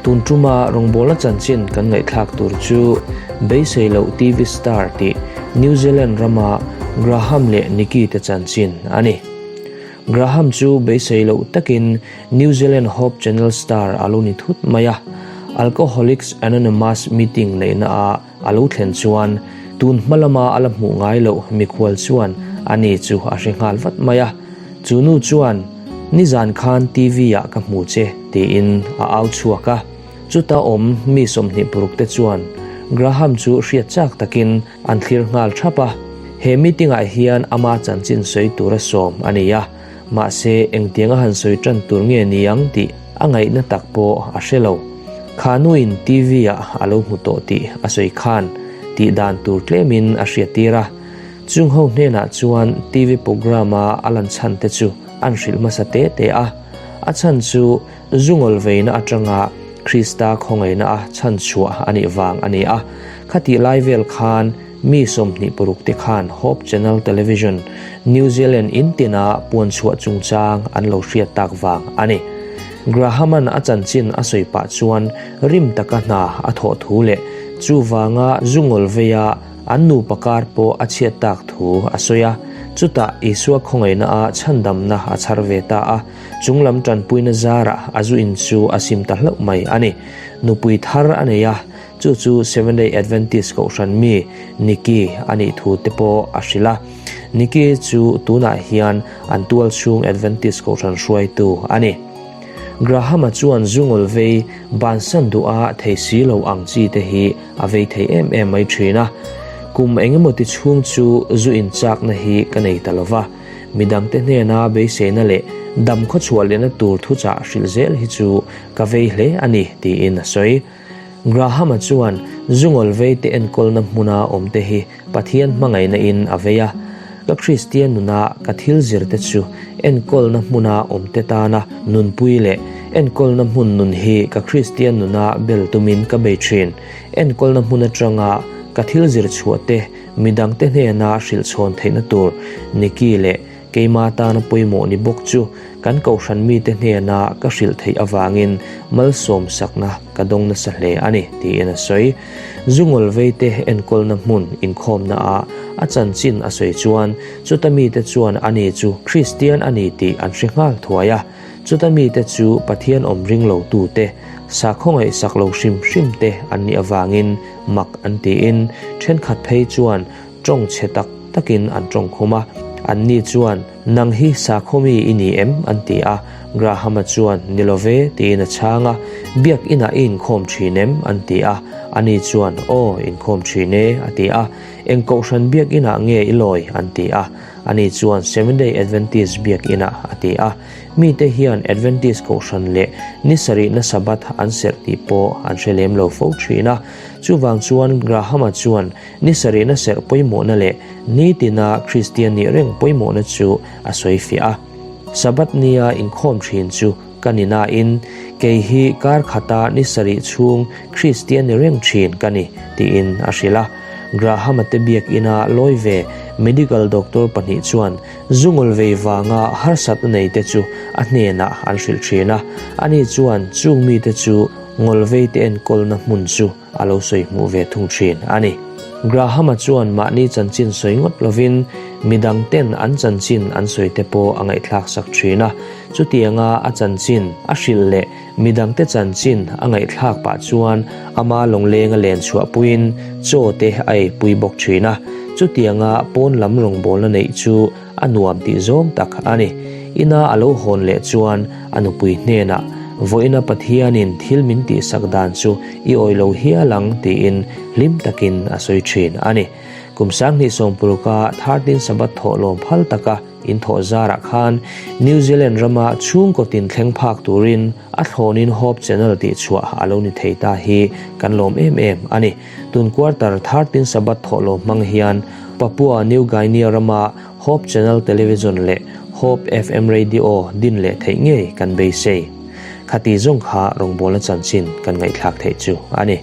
Tun tuma rawngbawlna chanchin kan ngaihthlak tur chu Beisei Loh TV Star tih New Zealand rama Graham leh Nikki te chanchin a ni. Graham chu beisei loh takin New Zealand Hope Channel star a lo ni thut mai a, Alcoholics Anonymous meeting neihna ah a lo thlen chuan tun hma lama a la hmuh ngai loh mikhual chuan ani chu a hre nghal vat mai a. Chu nu chuan, Nizan khan TV ah ka hmu che, tiin a au chhuak a. Chuta awm mi 26 te chuan Graham chu hriat chak takin an thlir nghal thap a. He meeting ah hian ama chanchin sawi tura sawm a ni a, mahse engtianga han sawi tan tur nge ni ang tih a ngaihna tak pawh a hre lo. Kha nuin TV ah a lo hmu tawh tih a sawi khan tih dan tur tlemin a hriattir a. Chung ho hnenah chuan TV programme a a lan chhan te chu an hrilh hmasa te te a. A chhan chu zungawl veina atanga Krista khawngaihna a chhan chhuah a nih vang a ni a. Khatih lai vel khan mi 26 te khan Hope Channel Television, New Zealand in tina puan chhuah chungchang an lo hriat tak vang a ni. Graham-a'n a chanchin a sawi pah chuan rim taka hna a thawh thu leh chuvanga zungawl veia An nupa kar pawh a chhiat tak thu a sawi a, chutah Isua khawngaihna a chhandamna a chhar ve ta a, chunglam tanpuina zarah a zu in chu a sim ta hlauh mai a ni. Nupui thar a nei a, chu chu Seventh Day Adventist kohhran mi Nikki a nih thu te pawh a hrilh a. Nikki chu tunah hian an tual chhung Adventist kohhran hruaitu a ni. Graham-a chuan zungawl vei bansan duha thei si lo ang chi te hi a vei thei em em mai thin a. Kum engemaw ti chhung chu zu inchakna hi ka nei ta lo va, midangte hnena beiseina leh dam khawchhuah lehna tur thuchah hrilh zel hi chu ka vei hle a ni, tiin a sawi. Graham-a chuan zungawl veite enkawlna hmuna awmte hi Pathian hmangaihna in a vei a, ka Kristian nuna ka thil zirte chu enkawlna hmuna awmte tana nunpui leh enkawlna hmun nun hi ka Kristian nuna bel tumin ka bei thin. Enkawlna hmun atanga ka thil zir chhuahte midangte hnena hrilh chhawn theihna tur Nikki leh Keima tana pawimawh ni bawk chu kan kohhran mite hnena ka hrilh theih avangin malsawm sakna ka dawng nasa hle a ni, tiin a sawi. Zungawl veite enkawlna hmun inkhawmna ah a chanchin a sawi chuan chuta mite chuan ani chu Kristian a ni tih an hre nghal thuai a. Chuta mite chu Pathian awm ring lo tute, sakhaw ngaihsak lo hrim hrim te an nih avangin mak an tiin thenkhat phei chuan Tawng chhe tak takin an tawng khum a. Anni chuan, Nang hi sakhaw mi i ni em? an ti a. Graham-a chuan, Ni lo ve, tiin a chhang a. Biak inah i inkhawm thin em? an ti a. Ani chuan, Aw, inkhawm thin e, a ti a. Eng kohhran biak inah nge i lawi? an ti a. Ani chuan, Seventh-day Adventist biak inah, a ti a. Mite hian Adventist kohhran leh ni sarihna Sabbath an serh tih pawh an hre lem lo fo thin a. Chuvang chuan Graham-a chuan, Ni sarihna serh pawimawhna leh nitina Kristian nih reng pawimawhna chu a sawi fiah a. Sabbath nia inkhawm thin chu ka ni nain, kei hi kar khata ni sarih chhung Kristian ni reng thin ka ni, tiin a hrilh a. Graham-a te biakina lawi ve medical doctor pahnih chuan zungul vei vanga harsatna neite chu a hnenah an hrilh thin a. Ani chuan chung mite chu ngawlveite enkawlna hmun chu a lo sawi hmuh ve thung thin a ni. Graham-a chuan mahni chanchin sawi ngawt lovin midang ten an chanchin an sawi te pawh a ngaihthlak sak thin a, chutianga a chanchin a hrilh leh midangte chanchin a ngaihthlak pah chuan ama lawngleng a len chhuah puiin chaw te a ei pui bawk thin a, chutianga pawn lam rawngbawlna neih chu a nuam tih zawng tak a ni. Ina a lo hawn leh chuan a nupui hnenah, Vawiina Pathianin thil min tihsak dan chu i awih lo hial ang tiin hlim takin a sawi thin a ni. Kum 2016a 13 Sabbath thawhlawm phal taka inthawh zarah khan New Zealand rama chhungkaw tin thleng phak turin a thlawnin Hope Channel tihchhuah a lo ni thei ta hi kan lawm em em a ni. Tun quarter 13 Sabbath thawhlawm hmang hian Papua New Guinea rama Hope Channel Television leh Hope FM Radio din leh theih ngei kan beisei. Khati zawng kha rawngbawlna chanchin kan ngaihthlak theih chu a ni.